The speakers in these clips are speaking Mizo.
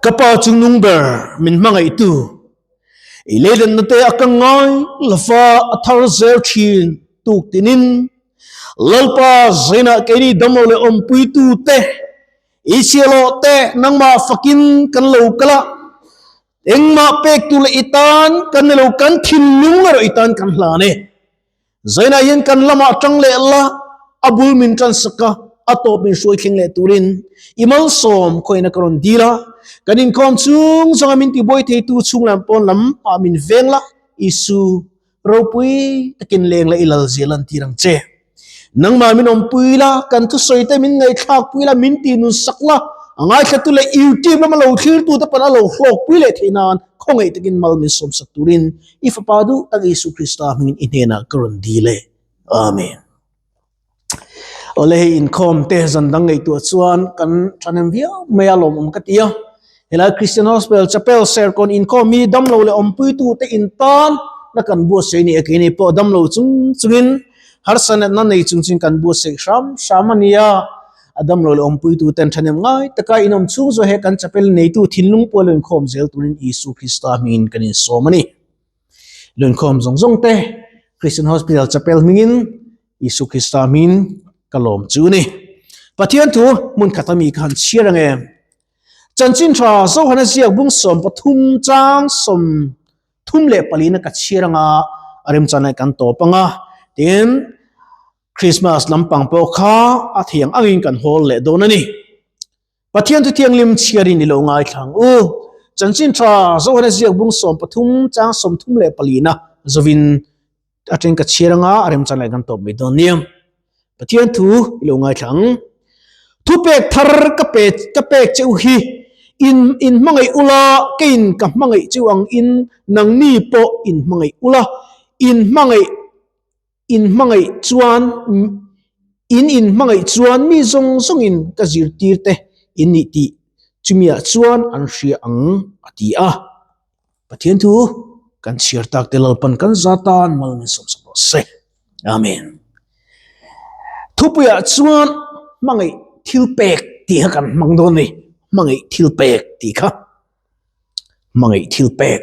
Ka pa chungnung ber min hmangaihtu, i leilenna te a ka ngai lova a thar zel thin tuk tinin Lalpa zainah keini damlo leh awmpuitu te, i chhiahhlawh te nangmah fakin kan lo kal a, engmah pek tur leh i tan kan ni lo, kan thinlung erawh i tan kan hlan e. Zainah hian kan lamah tang leh la, a bul min tan sak a, a tawp min hruai thleng leh turin i malsawm khawina ka rawn dil a. Kan inkhawm chung zawnga min tibuai theitu chhung lam pawn lam ah min veng la, Isu, ropui takin leng la i lal zel an tir ang che. Nangmah min awmpui la, kan thusawi te min ngaihthlakpui la, min ti nun sak la, a ngaithlatu leh YouTube lama lo thlirtu te pawn a lo hlawkpui leh theih nan khawngaih takin mal min sawmsak turin I fapa duh tak Isu Krista hmingin i hnenah ka rawn dil e. Amen. Awle hei inkhawm te zan dang ngaihtuah chuan kan thanem viau mai a lawmawm ka ti a. Helai Christian Hospital Chapel Serkawn inkhawm hi damlo leh awmpuitu te in tan na kan buatsaih ni e keini pawh damlo chung chungin harsa natna nei chung chungin kan buatsaih hram hram a nia. A damlo leh awmpuitu ten thanem ngai taka inawm chhung zawh he kan chapel neitu thinlung pawh lo inkhawm zel turin Isu Krista hmingin kan insawm a ni. Lo inkhawm zawng zawng te Christian Hospital Chapel hmingin Isu Krista hmingin ka lawm chu a ni. Pathian thu hmun khat ami ka han chhiar ang em? Chanchin tha Zohana ziak bung 13 chang 34 na ka chhiar anga a remchan lai kan tawp anga tin Christmas lampang pawh kha a thiang angin kan hawl leh dawn a ni. Pathian thu thianghlim chhiarin i lo ngaithla ang u. Chanchin tha Zohana ziak bung 13 chang 34 na zovin a teng ka chhiar anga a remchan lai kan tawp mai dawn nia. Pathian thu i lo ngaithla ang. Thupek thar ka pe ka pek che u hi in in hmangaih ula keiin ka hmangaih cheu ang in nangni pawh in hmangaih ula in hmangaih In hmangaih chuan in in hmangaih chuan mi zawng zawngin ka zirtir te in nih tih chumiah chuan an hria ang a ti a. Pathian thu kan chhiar tak te Lalpan kan za tan mal min sawmsak rawh se. Amen. Thupuiah chuan hmangaih thil pek tih kha kan hmang dawn a ni. Hmangaih thil pek tih kha. Hmangaih thil pek.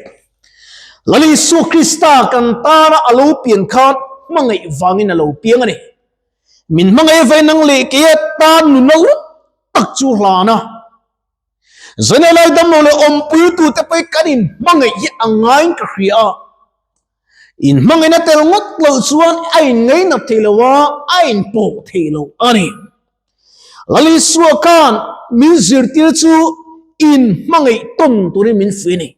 Lal Isua Krista kan tana a lo pian khan hmangaih vangin a lo piang a ni. Min hmangaih vai nang leh kei a tan nuna lut tak chu hlan a. Zane lai dam lo leh awmpui tu te pawh hi kan in hmangaih hi a ngaiin ka hria a. In hmangaihna tel ngawt loh chuan a in ngainat thei lo a, a in pawh thei lo a ni. Lal Isua khan min zirtir chu in hmangaih tawn turin min fuih a ni.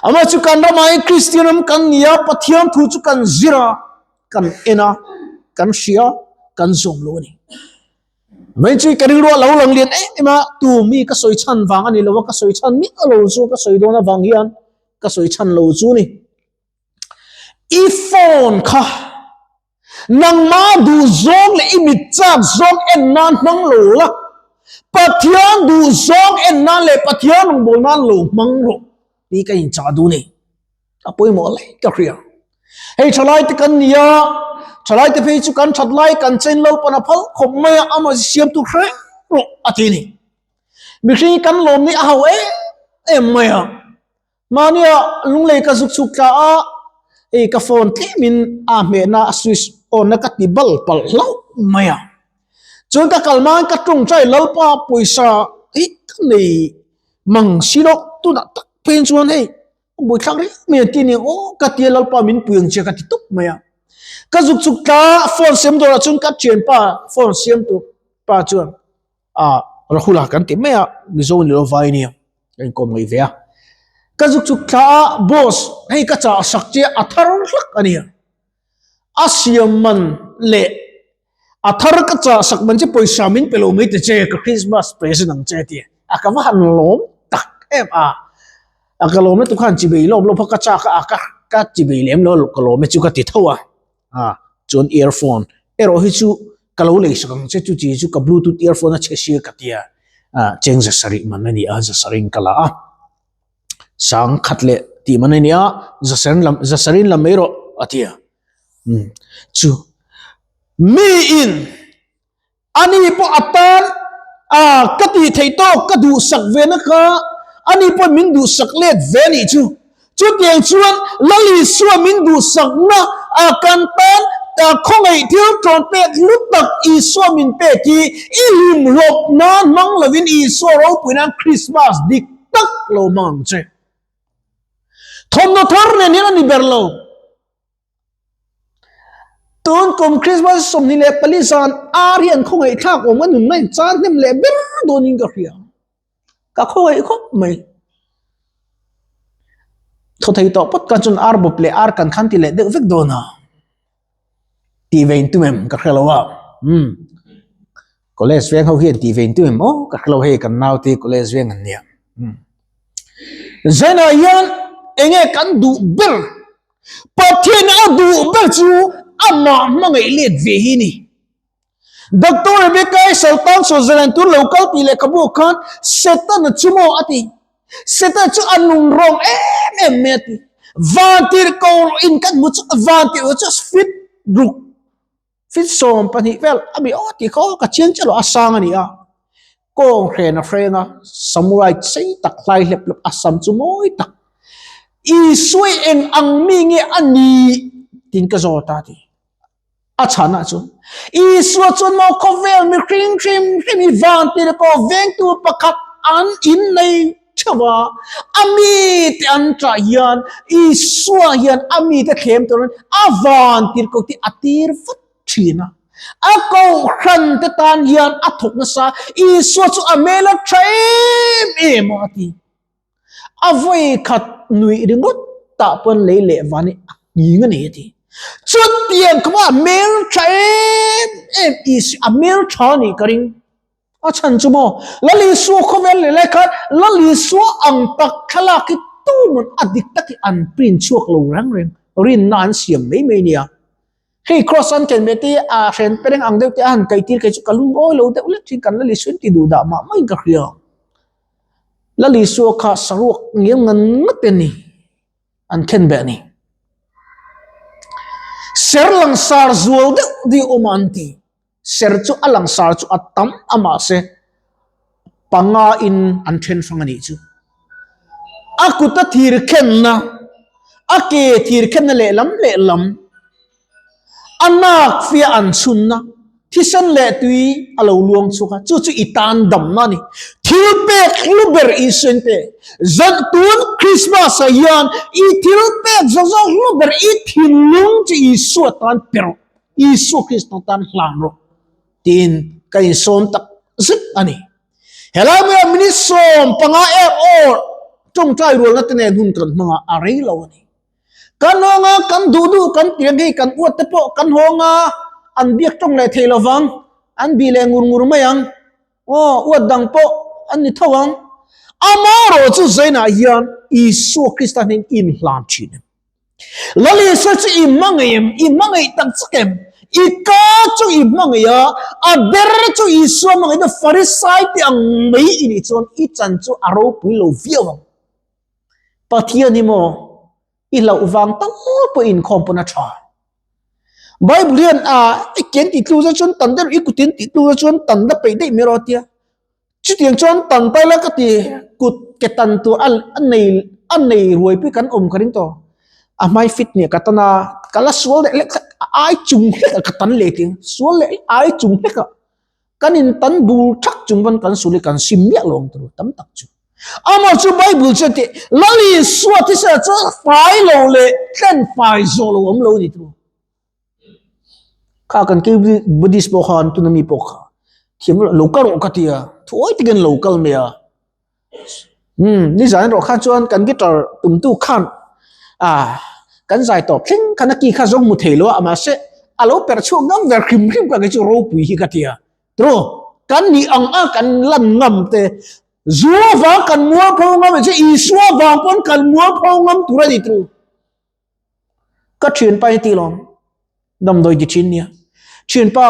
Amah chu kan ramah hian Kristian ram kan ni a, Pathian thu chu kan zir a, kan en a, kan hria a, kan zawm lo a ni. Mai chu ka rilru a lo lang lian em em a, tu mi ka sawi chhan vang a ni lo a, ka sawi chhan miah lo chu ka sawi dawn avang hian ka sawi chhan lo chu ni. I phone kha nangma duh zawng leh i mit chak zawng en nan hmang lo la, Pathian duh zawng en nan leh Pathian rawngbâwl nan lo hmang rawh tih ka inchah duh ni. A pawimawh hle ka hria. Hei thalai te kan ni a, thalai te phei chu kan that lai kan chen lo pawn a phal khawp mai a, amah siamtu hreh rawh a ti ni. Mihring kan lawm ni a hau em em mai a. Mahnia lunglei ka zuk chhuk tla a, hei ka phone tlemin a hmehna a switch on na ka ti bal palh hlauh mai a. Chuan ka kal hmain ka tawngtai Lalpa pawisa hi ka nei mang si lo, tunah tak phei chuan hei buaithlak reng mai an ti a ni aw ka ti a Lalpa min pui ang che ka ti tawp mai a. Ka zuk chhuk tla a phone siam dawrah chuan ka thianpa phone siam tur pa chuan ah Rahula kan ti mai a Mizo ni lo vai nia ka inkawm ngaih ve a ka zuk chuk thla a boss hei ka chah sak che a thar hlak a nia a siam man leh a thar ka chah sak man che pawisa min pe lo mai ta che ka Christmas present ang che ti a ka va han lawm tak em a a ka lawm na tu khan chibei lawm lawm ka chak a ka ka chibei lem lo ka lawm e chu ka ti tho a. A chuan earphone erawh hi chu ka lo lei sak ang che chu chi chu ka bluetooth earphone a chhe sia ka tia a cheng za sarih man a ni a za sarin ka la a sang khat leh tih man a ni a za sarin lam za sarin lam mai rawh a tia um chu mi in Ani pawh a tan A, ka tih theih tawk ka duhsak ve na kha ani pawhin min duhsak let ve a nih chu. Chutiang chuan Lal Isua min duhsakna a kan tan khawngaih thil tlawn pek hlu tak Isua min pek hi i hlimhlawp nan hmang lovin Isua ropui nan Krismas dik tak lo hmang ang che. Thawmhnaw thar nen hian a ni ber lo. Tun kum Krismas 24 zan ar hi an khawngaih thlak awm a nun mai chan hnem leh ber dawnin ka hria. Ka khawngaih khawp mai. Thaw thei tawh pawt kan chuan ar bawp leh ar kan khan ti leh deuh vek dawn a. Tih ve in tum em ka hre lo a. Umm. College veng ho hian tih ve in tum em aw ka hre lo hei kan naute college veng an nia. Umm. Zainah hian enge kan duh ber Pathian a duh ber chu amah hmangaih let ve hi ni. Doctor Rebecca i Sultan Swaziland tur lo kal tih lehkhabu khan Setana chu maw a ti. Setana chu a nun rawng em em mai a ti. Vantirhkoh in kan hmu chu vantirhkoh chu fit ruk fit 12 vel a mi aw tih kha aw ka chiang chiah lo a sang a ni a. Kawng hren a hreng a, samurai sei tak hlai hlep hlep a sam chu mawi tak. Isua i eng ang mi nge a ni tiin ka zawt a ti. A chhanah chuan, Isua chuan maw khawvel mihring hrim hrim hi van ti leh pawh vengtu pakhat an innei theuh a, a mite an ṭah hian Isua hian a mite thlem turin a van tirhkoh tih a tir vat ṭhin a. A kohhran te tan hian a thawk nasa, Isua chu a hmel a ṭha em em a, a ti. A vawi khat nuih ringawt tah pawn lei leh van hi a nghing a ni a ti. Chutiang kha a hmel tha em em Isua a hmel tha a nih ka ring. A chhan chu maw Lal Isua khawvel leh lai khan Lal Isua ang tak thlalak hi tumawn a dik tak hi an print chhuak lo reng reng rinna an siam mai mai nia. Hei cross an ken ve te a hren pereng ang deuh te a han kaih tir kei chu ka lungawi lo deuh lek thin kan Lal Isua in ti duh dah mah mah in ka hria. Lal Isua kha saruak ngial ngan ngat a ni, an khen beh a ni. Ser langsar zual deuh deuh awm a an ti. Ser chu a langsar chu a tam a mahse panga in an then hrang a nih chu. A kuta thir khenna, a ke thir khenna lehlam lehlam. A nak fia an chhunna, thisen leh tui a lo luang chhuak a, chu chu i tan damna a ni. Thil pek hlu ber Isua in pe. Zan tun Christmas ah hian i thil pek zawng zawng hlu ber i thinlung chu Isua tan pe rawh, Isua Krista tan hlan rawh tiin ka insawm tak zet a ni. Helai hmunah minute 15 em awr tawngtai rualna te nen hun kan hmang a, a rei lo a ni. Kan hawng a, kan duh duh kan tih ang hei kan uat te pawh kan hawng a, an biak tawng leh thei lovang, an bih leh ngur ngur mai ang, aw uat dang pawh an ni tho ang. Amaherawh chu Zainah hian Isua Krista hnen inhlan thin em? Lal Isua chu i hmangaih em? I hmangaih tak chak em? I ka chu i hmangaih a, a ber chu Isua hmangaih na Farisai te ang mai i nih chuan i chan chu a ropui lo viau ang. Pathian hi maw i hlauh vang tal pawh inkhawm pawn a tha. Bible hian a i ken ti tlu chuan tan deuh i kutin ti tlu chuan tan la peih daih mai rawh a tia. Chutiang chuan tan tai la ka ti kut ke tan tur a nei a nei ruai pui kan awm ka ring tawh. A hmai fit nia ka tan a ka la sual leh hlek a ai chung hlek a ka tan leh ting sual leh ai chung hlek a kan in tan bur thak chung pawn kan sul hi kan sim miah lo ang tur tam tak chu. Amah chu Bible chuan tih Lal Isua thisen chu fai lo leh tlen fai zawh lo awm lo a ni tur. Kha kan kei Buddhist pawh khan tuna mi pawh kha thiam lo kal rawh ka ti a, thuawi takin lo kal mai a. Umm nizan erawh khan chuan kan guitar tumtu khan ah kan zai tawp thleng khan a ki kha zawng hmu thei lo a mahse a lo perh chhuak ngam ver hrim hrim ka kei chu ropui hi ka ti a. Tiraw kan nih ang a kan lan ngam te Zua vang kan mualpho ngam chu Isua vang pawn kan mualpho ngam tur a ni tiraw. Ka thianpa hi tih lawm damdawi ti thin nia. Thianpa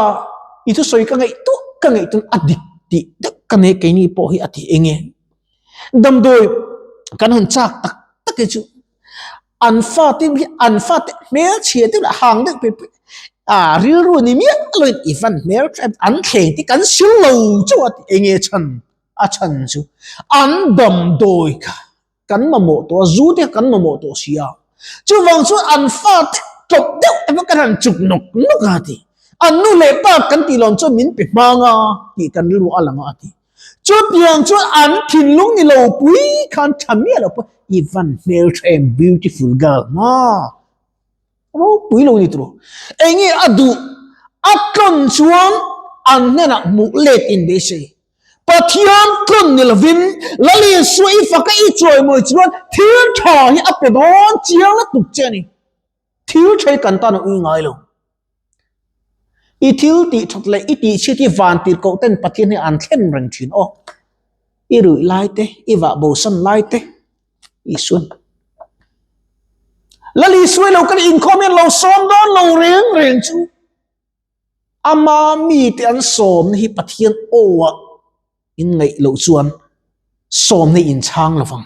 i thusawi ka ngaih tuah ka ngaih tun a dik tih deuh ka nei keini pawh hi a ti eng e. Damdawi kan han chak tak tak hi chu an fate hi an fate hmelchhia deuh leh hang deuh pui pui. A rilru ni miah loin i van hmel tha em an thleng te kan sil lo chauh a tih enge chhan a chhan chu an damdawi kha kan mamawh tawh a zu te kha kan mamawh tawh si a chuvang chuan an fa te tlawp deuh te pawh kan han chuk nawk nawk a ti an nu leh pa kan tih lawm chuan min pe hmang a tih kan rilru a lang a ti chutiang chuan an thinlung ni lo pui khan tha miah lo pawh i van hmel tha em beautiful girl maw. Ropui lo ni tur. Enge a duh a tlawn chuan an hnenah hmuh let in beisei. Pathian tlawn ni lovin Lal Isua i faka i chawimawi chuan thil tha hi a pe dawn chiang lutuk che a ni. Thil tha hi kan tan a ui ngai lo. I thil tih that leh i tih chhiat hi van tir koh ten Pathian hi an thlen reng thin aw. I ruih lai te, i vah bosan lai te, Isuan Lal Isua lo kan inkhawm hian lo sawm dawn lo reng reng chu ama mite an sawmna hi Pathian aw ah in ngaih loh chuan sawmna in chhang lovang.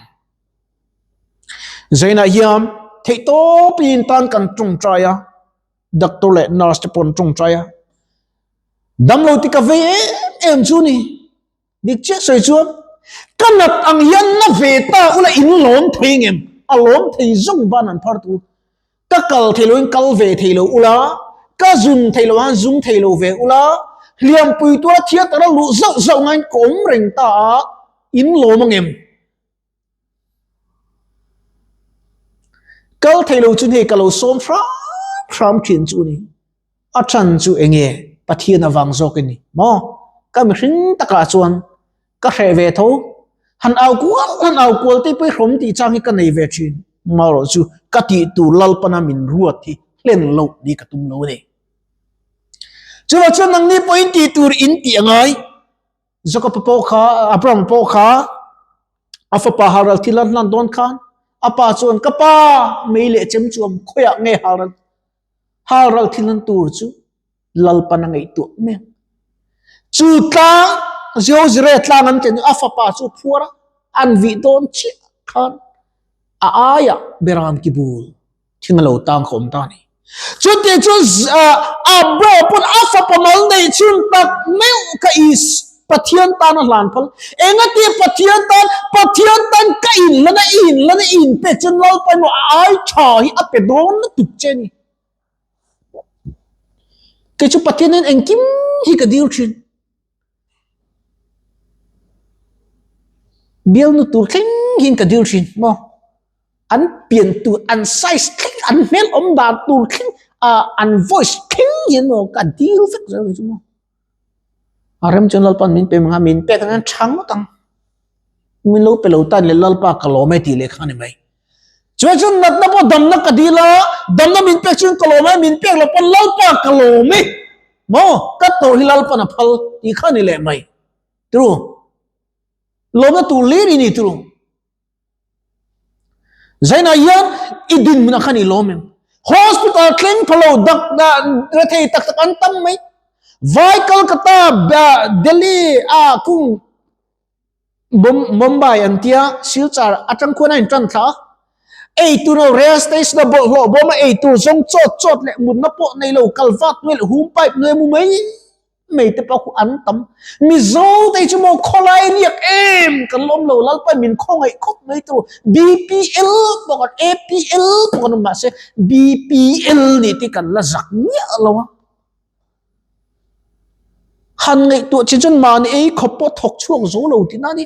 Zainah hian theihtawpin tan kan tawngtai a, doctor leh nurse te pawh an tawngtai a, damlo ti ka vei em em chu ni. Dik chiah sawi chuan ka nat ang hian na ve ta ula in lawm thei ngem? A lawm thei zawng ban an phar tu. Ka kal thei loin kal ve thei lo ula, ka zun thei lo han zung thei lo ve ula, hliampui tura theatre a luh zauh zauh ngaiin ka awm reng ta a, in lawm angem? Kal thei lo chu hei ka lo sawm hram hram thin chu ni. A chan chu enge Pathian avang zawk i ni maw? Ka mihring takah chuan ka hreh ve tho. Han au kual han au kual te pawh i hrawm tih chang hi ka nei ve thin. Marawh chu ka tih tur Lalpana min ruat hi hlen loh ni ka tum lo a ni. Chuvang chuan nangni pawhin tih tur in tih a ngai. Jacob pawh kha Abraham pawh kha a fapa halral thil a hlan dawn khan a pa chuan ka pa mei leh chem chuam khawiah nge halral halral thil hlan tur chu Lalpan a ngaihtuah mek. Chu tlang Jeozire tlang an tih a fapa chu phuar a an vih dawn chiah khan a aiah Beram ki bul thing a lo tang khawm ta a ni. Chuti chu Abraham pawn a fapa mal neih chhun tak meuh kha is Pathian tan a hlan phal. Engati Pathian tan Pathian tan ka inlan a i inlan a i inpek chuan Lalpa emaw a ai tha hi a pe dawn lutuk che a ni. Kei chu Pathian hian engkim hi ka dil thin. Bialnu tur thleng hian ka dil thin maw. An pian tur, an size thleng, an hmel awm dan tur thleng, ah an voice thleng hian maw ka dil vek zel mai chu maw. A rem chuan Lalpa'n min pe mang a, min pek ang hian tha ngawt ang. Min lo pe lo tan leh Lalpa ka lawm e tih leh kha a ni mai. Chuan chuan natna pawh damna ka dil a, damna min pek chuan ka lawm e, min pek loh pawn Lalpa ka lawm e. Maw ka tawrh hi Lalpa'n a phal tih kha a ni leh mai. Tru. Lawmna tur hlir i ni tru. Zainah hian i dinhmunah khan i lawm em? Hospital thleng pha lo dak rethei tak tak an tam mai. Vai Kolkata, Delhi a kung Mumbai an tia Silchar atang khuan a in tan thla a. Ei tur lo rail station a bawlhhlawh bawm a ei tur zawng chawt chawt leh mutna pawh nei lo kalvat hnuai leh hum pipe hnuai mu mai mai te pawh khu an tam. Mizo te chu maw khawlai riak em kan lawm lo Lalpa min khawngaih khawp mai tur BPL pawh kan APL pawh kan awm mahse BPL nih te kan la zak miah lo a. Han ngaihtuah chin chuan mahni ei khawp pawh thawk chhuak zo lo tihna a ni.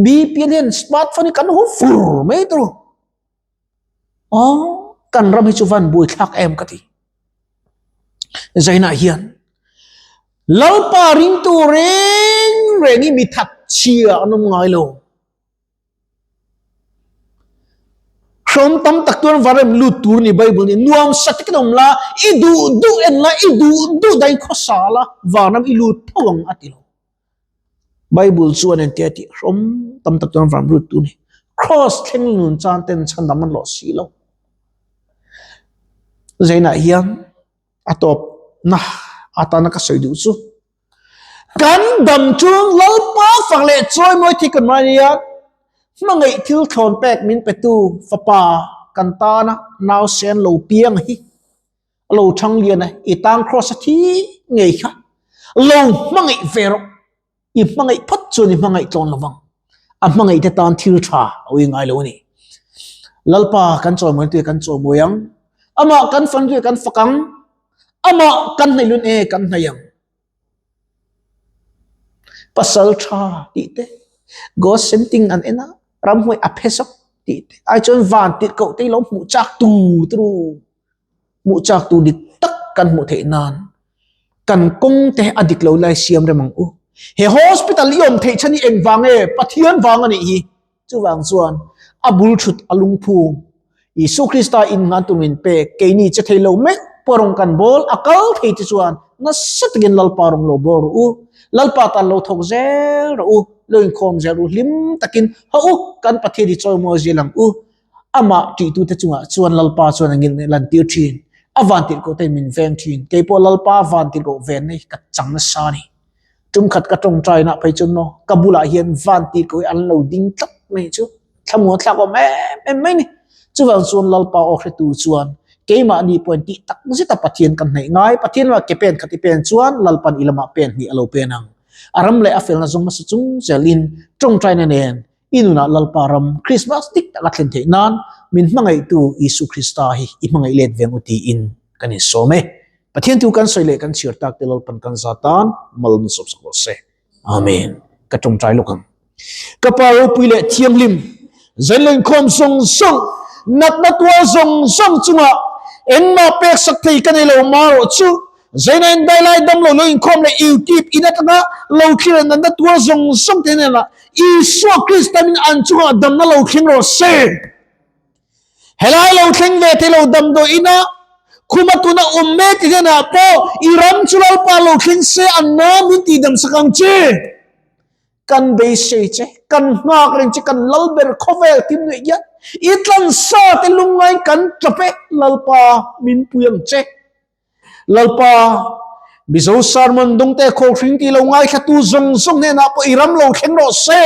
BPL hian smartphone hi kan hu fur mai tur. Aw kan ram hi chu van buaithlak em ka ti. Zainah hian Lalpa ringtu reng reng hi mi that chhia an awm ngai lo. Hrawm tam tak tuan varem lut tur ni Bible ni nuam sa takin awm la, i duh duh en la, i duh duh dain khawsa la, vanram i lut tho ang a ti lo. Bible chuan engtia a tih hrawm tam tak chuan van lut tur ni. Cross thleng nun chan ten chhandam an lawh si lo. Zainah hian a tawp na atana ka sawi duh chu kan dam chung Lalpa fak leh chawimawi thik kan mai nia hmangaih thil thlawn pek min petu fapa kan tana nausen lo piang hi. Lo thang lian a, i tang cross a thi ngei kha. Lo hmangaih ve rawh. I hmangaih phawt chuan i hmangaih tlawn lovang. A hmangaih te tan thil tha a ui ngai lo a ni. Lalpa kan chawimawi tu kan chawimawi ang. Amah kan fan tu kan fak ang. Amah kan hnaih lun e kan hnaih ang. Pasal tha tih te, God sending an en a, ramhnuai a phe zawk tih te, ai chuan van tirh koh te hi lo hmuh chak tu turu. Hmuh chak tur dik tak kan hmuh theih nan kan kawng te a dik lo lai siam rem ang u. He hospital i awm theih chhan hi engvang nge? Pathian vang a nih hi. Chuvang chuan a bul thut a lungphung Isua Krista innghah tur min pek keini che thei lo meuh pawh rawng kan bawl a kal thei te chuan nasa takin Lalpa rawng lo bawl rawh u. Lalpa tan lo thawk zel rawh u. Lo inkhawm zel ru hlim takin haw u kan Pathian hi chawimawi zel ang u. Amah ṭihtute chungah chuan Lalpa chuan a ngilh lantir ṭhin. A vantirhkoh tein min veng ṭhin. Kei pawh Lalpa vantirhkoh venna hi ka chang nasa a ni. Ṭumkhat ka ṭawngṭainaah phei chuan maw ka bulah hian vantirhkoh hi an lo ding tlat mai chu thlamuan thlak awm em em mai a ni. Chuvang chuan Lalpa aw hretu chuan keimahni pawhin tih tak zeta Pathian kan hnaih ngai. Pathian lamah ke pen khat i pen chuan Lalpan i lamah pen hnih a lo pen ang. A ram leh a felna zawng hmasa chung zelin ṭawngṭaina nen I nunah Lalpa ram Krismas dik taka thlen theih nan min hmangaihtu Isu Krista hi i hmangaih let veng u tiin kan insawm e. Pathian thu kan sawi leh kan chhiar tak te Lalpan kan za tan mal min sawpsak rawh se. Amen. Ka tawngtai lawk ang. Ka Pa ropui leh thianghlim, zainlo inkhawm zawng zawng, natna tuar zawng zawng chungah engmah peksak thei ka nei lo marawh chu Zaina in dailai dam lo lo inkhawm leh YouTube in atanga lo thlir an natna tuar zawng zawng te hnenah Isua Krista min an chungah damna lo thleng rawh se. Helai lo thleng ve thei lo damdawi ina khuma tuna awm mek te hnenah pawh i ram chu Lalpa lo thleng se an na min tih dam sak ang che. Kan beisei che, kan nghak reng che, kan lal ber khawvel tim nuih hian i tlansa te lungngai kan tap e Lalpa min pui ang che. Lalpa, Mizo sermon dawngte khawhring tih lo ngaithlatu zawng zawng hnenah pawh i ram lo thleng rawh se.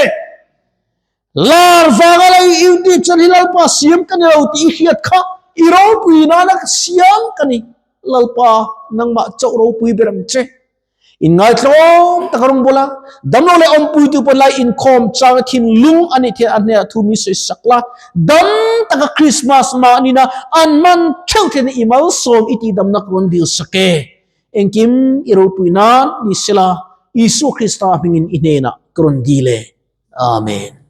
Lar vanga lei YouTube channel hi Lalpa siam ka ni lo tih i hriat kha i ropui nana siam ka ni. Lalpa, nangmah chauh ropui ber ang che. Inngaithlawm taka rawng bawla damlo leh awmpuitu pawn lai inkhawm changa thinlung a nih theih a hnehah thu mi sawi sak la, dam taka Krismas mahnina an man theuh theihna i malsawm i tihdamna ka rawn dil sak e. Engkim i ropui nan ni sela, Isua Krista hmingin i hnenah ka rawn dil e. Amen.